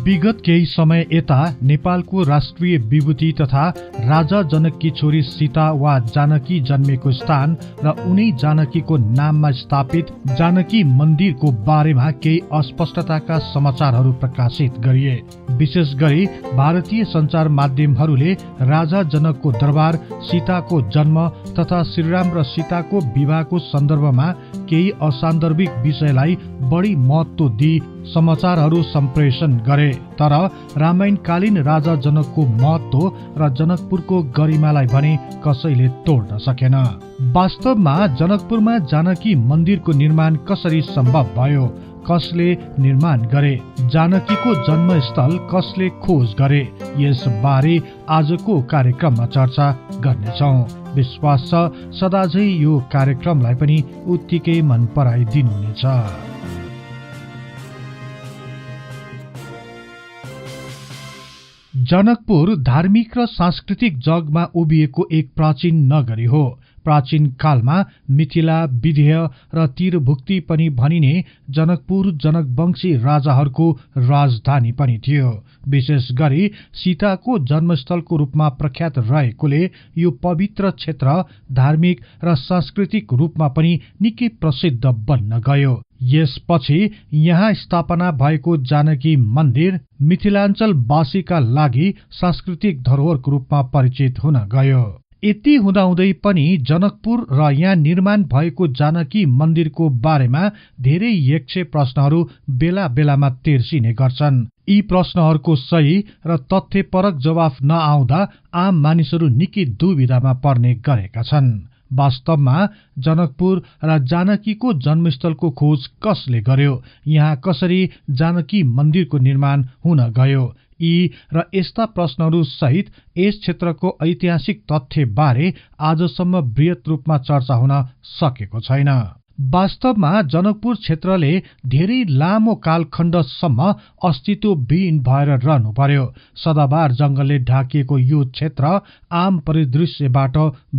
विगत केही समय यता नेपालको राष्ट्रिय विभूति तथा राजा जनककी छोरी सीता वा जानकी जन्मेको स्थान र उनै जानकीको नाममा स्थापित जानकी मन्दिरको बारेमा केही अस्पष्टताका समाचारहरू प्रकाशित गरिए। विशेष गरी भारतीय सञ्चार माध्यमहरूले राजा जनकको दरबार, सीताको जन्म तथा श्रीराम र सीताको विवाहको सन्दर्भमा केही असान्दर्भिक विषयलाई बढी महत्व दिई समाचारहरू सम्प्रेषण गरे। तर रामायणकालीन राजा जनकको महत्व र जनकपुरको गरिमालाई भने कसैले तोड्न सकेन। वास्तवमा जनकपुरमा जानकी मन्दिरको निर्माण कसरी सम्भव भयो, कसले निर्माण गरे, जानकीको जन्मस्थल कसले खोज गरे, यसबारे आजको कार्यक्रममा चर्चा गर्नेछौँ। विश्वास छ सदाझै यो कार्यक्रमलाई पनि उत्तिकै मन पराइदिनुहुनेछ। जनकपुर धार्मिक र सांस्कृतिक जगमा उभिएको एक प्राचीन नगरी हो। प्राचीन कालमा मिथिला, विदेह र तिरभुक्ति पनि भनिने जनकपुर जनकवंशी राजाहरूको राजधानी पनि थियो। विशेष गरी सीताको जन्मस्थलको रूपमा प्रख्यात रहेकोले यो पवित्र क्षेत्र धार्मिक र सांस्कृतिक रूपमा पनि निकै प्रसिद्ध बन्न गयो। यसपछि यहाँ स्थापना भएको जानकी मन्दिर मिथिलाञ्चलवासीका लागि सांस्कृतिक धरोहरको रूपमा परिचित हुन गयो। यति हुँदाहुँदै पनि जनकपुर र यहाँ निर्माण भएको जानकी मन्दिरको बारेमा धेरै यक्ष प्रश्नहरू बेला बेलामा तेर्सिने गर्छन्। यी प्रश्नहरूको सही र तथ्यपरक जवाफ नआउँदा आम मानिसहरू निकै दुविधामा पर्ने गरेका छन्। वास्तवमा जनकपुर र जानकीको जन्मस्थलको खोज कसले गर्यो, यहाँ कसरी जानकी मन्दिरको निर्माण हुन गयो, यी र यस्ता प्रश्नहरू सहित यस क्षेत्रको ऐतिहासिक तथ्य बारे आजसम्म बृहत रूपमा चर्चा हुन सकेको छैन। वास्तवमा जनकपुर क्षेत्रले धेरै लामो कालखण्डसम्म अस्तित्वविहीन भएर रहनु पर्यो। सदाबार जंगलले ढाकिएको यो क्षेत्र आम परिदृश्यबाट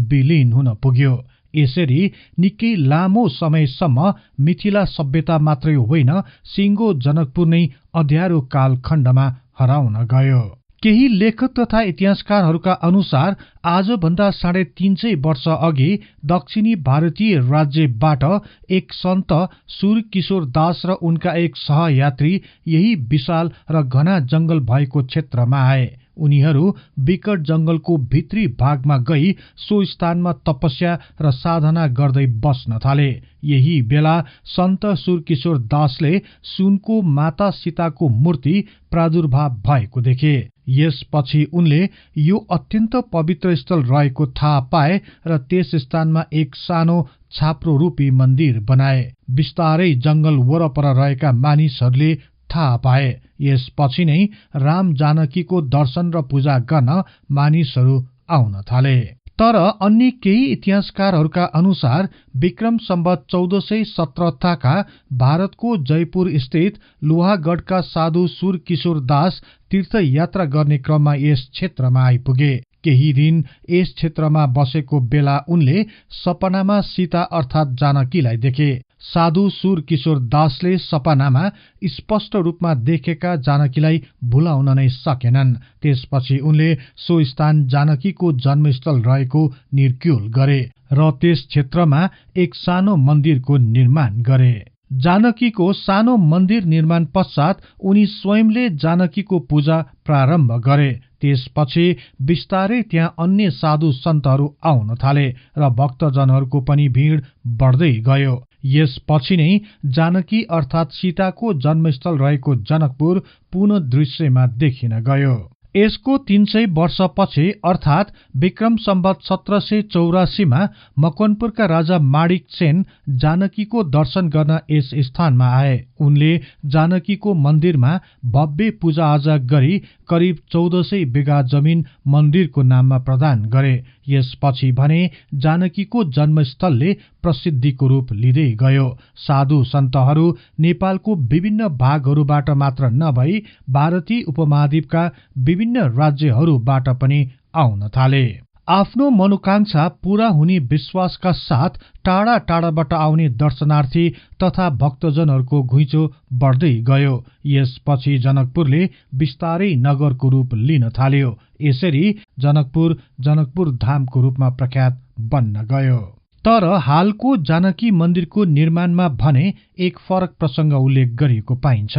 विलीन हुन पुग्यो। यसरी निकै लामो समयसम्म मिथिला सभ्यता मात्रै होइन, सिंगो जनकपुर नै अँध्यारो कालखण्डमा हराउन गयो। केही लेखक तथा इतिहासकारहरूका अनुसार आजभन्दा 350 वर्ष अघि दक्षिणी भारतीय राज्यबाट एक सन्त सूर्यकिशोर दास र उनका एक सहयात्री यही विशाल र घना जंगल भएको क्षेत्रमा आए। उनीहरू विकट जंगलको भित्री भागमा गई सो स्थानमा तपस्या र साधना गर्दै बस्न थाले। यही बेला सन्त सूर्यकिशोर दासले सुनको माता सीताको मूर्ति प्रादुर्भाव भएको देखे। यसपछि उनले यो अत्यन्त पवित्र स्थल रहेको थाहा पाए र त्यस स्थानमा एक सानो छाप्रो रूपी मन्दिर बनाए। बिस्तारै जंगल वरपर रहेका मानिसहरूले थाहा पाए। यसपछि नै राम जानकीको दर्शन र पूजा गर्न मानिसहरू आउन थाले। तर अन्य केही इतिहासकारहरूका अनुसार विक्रम सम्वत 1417 का भारतको जयपुर स्थित लोहागढका साधु सूर्यकिशोर दास तीर्थयात्रा गर्ने क्रममा यस क्षेत्रमा आइपुगे। केही दिन यस क्षेत्रमा बसेको बेला उनले सपनामा सीता अर्थात जानकीलाई देखे। साधु सूर्यकिशोर दासले सपनामा स्पष्ट रूपमा देखेका जानकीलाई भुलाउन नै सकेनन्। त्यसपछि उनले सो स्थान जानकीको जन्मस्थल रहेको निर्क्युल गरे र त्यस क्षेत्रमा एक सानो मन्दिरको निर्माण गरे। जानकीको सानो मन्दिर निर्माण पश्चात उनी स्वयंले जानकीको पूजा प्रारम्भ गरे। त्यसपछि बिस्तारै त्यहाँ अन्य साधु सन्तहरू आउन थाले र भक्तजनहरूको पनि भीड बढ्दै गयो। यसपछि नै जानकी अर्थात सीताको जन्मस्थल रहेको जनकपुर पुनः दृश्यमा देखिन गयो। यसको 300 वर्षपछि अर्थात विक्रम सम्वत 1784 मा मकवानपुरका राजा माणिक सेन जानकीको दर्शन गर्न यस स्थानमा आए। उनले जानकीको मन्दिरमा भव्य पूजाआजा गरी करिब 1400 बिघा जमिन मन्दिरको नाममा प्रदान गरे। यसपछि भने जानकीको जन्मस्थलले प्रसिद्धिको रूप लिँदै गयो। साधु सन्तहरू नेपालको विभिन्न भागहरूबाट मात्र नभई भारतीय उपमहाद्वीपका विभिन्न राज्यहरूबाट पनि आउन थाले। आफ्नो मनोकांक्षा पूरा हुने विश्वासका साथ टाढा टाढाबाट आउने दर्शनार्थी तथा भक्तजनहरूको घुइँचो बढ्दै गयो। यसपछि जनकपुरले बिस्तारै नगरको रूप लिन थाल्यो। यसरी जनकपुर धामको रूपमा प्रख्यात बन्न गयो। तर हालको जानकी मन्दिरको निर्माणमा भने एक फरक प्रसंग उल्लेख गरिएको पाइन्छ।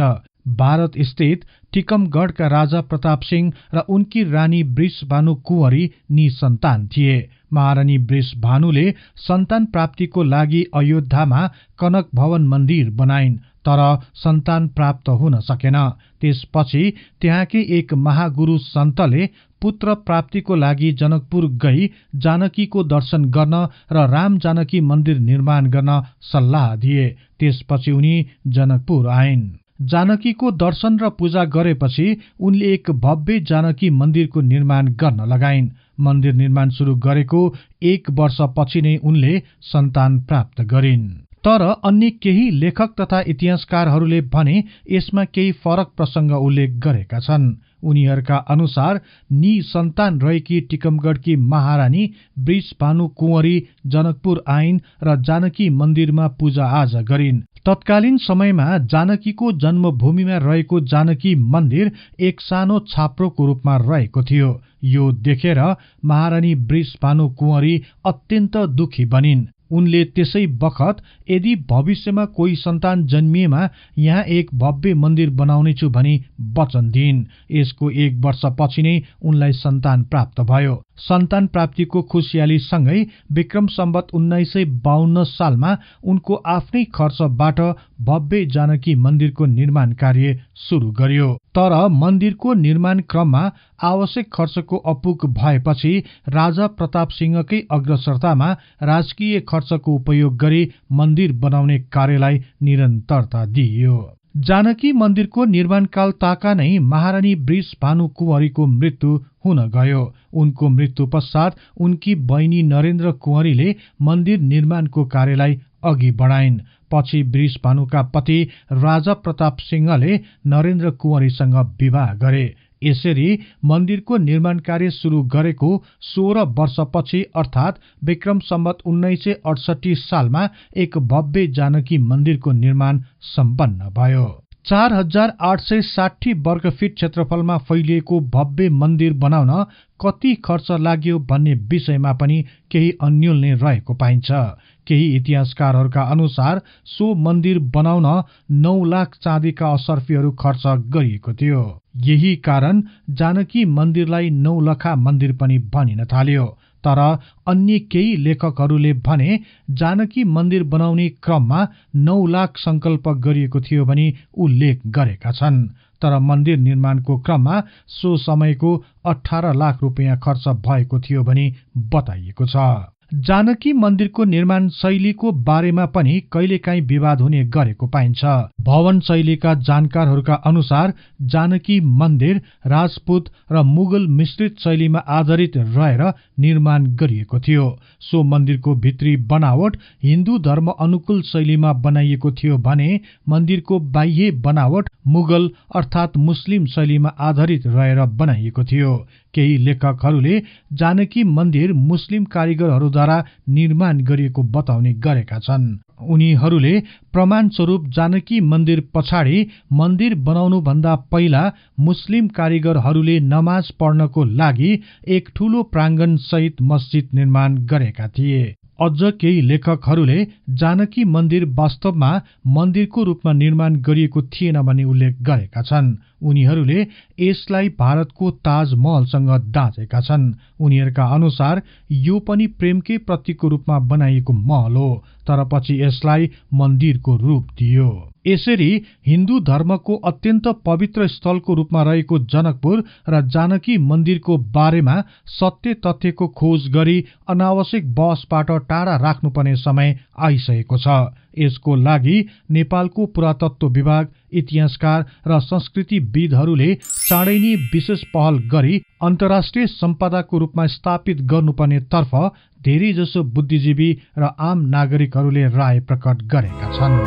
भारत स्थित टिकमगढका राजा प्रताप सिंह र उनकी रानी वृषभानु कुँवरी निसन्तान थिए। महारानी वृषभानुले सन्तान प्राप्तिको लागि अयोध्यामा कनक भवन मन्दिर बनाइन्, तर सन्तान प्राप्त हुन सकेन। त्यसपछि त्यहाँकै एक महागुरु सन्तले पुत्र प्राप्तिको लागि जनकपुर गई जानकीको दर्शन गर्न र राम जानकी मन्दिर निर्माण गर्न सल्लाह दिए। त्यसपछि उनी जनकपुर आइन्। जानकीको दर्शन र पूजा गरेपछि उनले एक भव्य जानकी मन्दिरको निर्माण गर्न लगाइन्। मन्दिर निर्माण सुरु गरेको 1 वर्षपछि नै उनले सन्तान प्राप्त गरिन्। तर अन्य केही लेखक तथा इतिहासकारहरूले भने यसमा केही फरक प्रसंग उल्लेख गरेका छन्। उनीहरूका अनुसार निसन्तान रहेकी टिकमगढकी महारानी वृषभानु कुँवरी जनकपुर आइन् र जानकी मन्दिरमा पूजा आजा गरिन्। तत्कालीन समयमा जानकीको जन्मभूमिमा रहेको जानकी मन्दिर एक सानो छाप्रोको रूपमा रहेको थियो। यो देखेर महारानी वृषभानु कुँवरी अत्यन्त दुखी बनिन्। उनले त्यसै बखत यदि भविष्यमा कोही सन्तान जन्मिएमा यहाँ एक भव्य मन्दिर बनाउनेछु भनी वचन दिइन्। यसको 1 वर्षपछि नै उनलाई सन्तान प्राप्त भयो। सन्तान प्राप्तिको खुशियालीसँगै विक्रम सम्वत 1952 सालमा उनको आफ्नै खर्चबाट भव्य जानकी मन्दिरको निर्माण कार्य सुरु गरियो। तर मन्दिरको निर्माण क्रममा आवश्यक खर्चको अपुग भएपछि राजा प्रताप सिंहकै अग्रसरतामा राजकीय खर्चको उपयोग गरी मन्दिर बनाउने कार्यलाई निरन्तरता दिइयो। जानकी मन्दिरको निर्माणकाल ताका नै महारानी वृषभानु कुँवरीको मृत्यु हुन गयो। उनको मृत्यु पश्चात उनकी बहिनी नरेन्द्र कुँवरीले मन्दिर निर्माणको कार्यलाई अघि बढाइन्। पछि वृषभानुका पति राजा प्रताप सिंहले नरेन्द्र कुँवरीसँग विवाह गरे। यसरी मन्दिरको निर्माण कार्य सुरु गरेको 16 वर्षपछि अर्थात विक्रम सम्वत 1968 सालमा एक भव्य जानकी मन्दिरको निर्माण सम्पन्न भयो। 4860 वर्गफिट क्षेत्रफलमा फैलिएको भव्य मन्दिर बनाउन कति खर्च लाग्यो भन्ने विषयमा पनि केही अन्योलने रहेको पाइन्छ। केही इतिहासकारहरूका अनुसार सो मन्दिर बनाउन 9 लाख चाँदीका असर्फीहरू खर्च गरिएको थियो। यही कारण जानकी मन्दिरलाई 9 लखा मन्दिर पनि भनिन थाल्यो। तर अन्य केही लेखकहरूले भने जानकी मन्दिर बनाउने क्रममा 9 लाख संकल्प गरिएको थियो भनी उल्लेख गरेका छन्। तर मन्दिर निर्माणको क्रममा सो समयको 18 लाख रुपियाँ खर्च भएको थियो भनी बताइएको छ। जानकी मन्दिरको निर्माण शैलीको बारेमा पनि कहिलेकाहीँ विवाद हुने गरेको पाइन्छ। भवन शैलीका जानकारहरूका अनुसार जानकी मन्दिर राजपूत र मुगल मिश्रित शैलीमा आधारित रहेर निर्माण गरिएको थियो। सो मन्दिरको भित्री बनावट हिन्दू धर्म अनुकूल शैलीमा बनाइएको थियो भने मन्दिरको बाह्य बनावट मुगल अर्थात मुस्लिम शैलीमा आधारित रहेर बनाइएको थियो। केही लेखकहरूले जानकी मन्दिर मुस्लिम कारिगरहरूद्वारा निर्माण गरिएको बताउने गरेका छन्। उनीहरूले प्रमाण स्वरूप जानकी मन्दिर पछाडि मन्दिर बनाउनुभन्दा पहिला मुस्लिम कारिगरहरूले नमाज पढ्नको लागि एक ठूलो प्राङ्गण सहित मस्जिद निर्माण गरेका थिए। अझ केही लेखकहरूले जानकी मन्दिर वास्तवमा मन्दिरको रूपमा निर्माण गरिएको थिएन भन्ने उल्लेख गरेका छन्। उनीहरूले यसलाई भारतको ताजमहलसँग दाँचेका छन्। उनीहरूका अनुसार यो पनि प्रेमकै प्रतीकको रूपमा बनाइएको महल हो, तर पछि यसलाई मन्दिरको रूप दियो। यसरी हिन्दू धर्मको अत्यन्त पवित्र स्थलको रूपमा रहेको जनकपुर र जानकी मन्दिरको बारेमा सत्य तथ्यको खोज गरी अनावश्यक बहसबाट टाढा राख्नुपर्ने समय आइसकेको छ। यसको लागि नेपालको पुरातत्व विभाग, इतिहासकार र संस्कृतिविदहरूले चाँडै नै विशेष पहल गरी अन्तर्राष्ट्रिय सम्पदाको रूपमा स्थापित गर्नुपर्ने तर्फ धेरैजसो बुद्धिजीवी र आम नागरिकहरूले राय प्रकट गरेका छन्।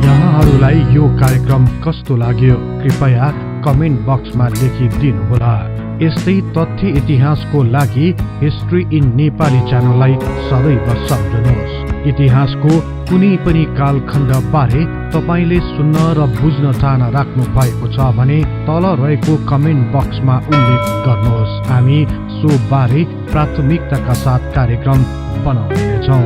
यहाँहरूलाई यो कार्यक्रम कस्तो लाग्यो कृपया कमेन्ट बक्समा लेखिदिनुहोला। यस्तै तथ्य इतिहासको लागि हिस्ट्री इन नेपाली च्यानललाई सदैव सम्झनुहोस्। इतिहासको कुनै पनि कालखण्ड बारे तपाईले सुन्न र बुझ्न चाहना राख्नु भएको छ भने तल रहेको कमेन्ट बक्समा उल्लेख गर्नुहोस्। हामी सो बारे प्राथमिकताका साथ कार्यक्रम बनाउनेछौँ।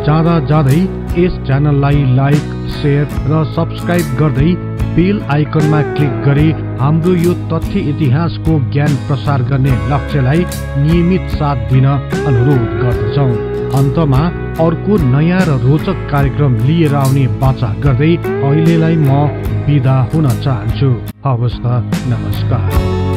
जाँदा जाँदै यस च्यानललाई लाइक, शेयर र सब्स्क्राइब गर्दै बेल आइकनमा क्लिक गरी हाम्रो यो तथ्य इतिहासको ज्ञान प्रसार गर्ने लक्ष्यलाई नियमित साथ दिन अनुरोध गर्दछौँ। अन्तमा अर्को नयाँ र रोचक कार्यक्रम लिएर आउने बाचा गर्दै अहिलेलाई म बिदा हुन चाहन्छु। हवस् त, नमस्कार।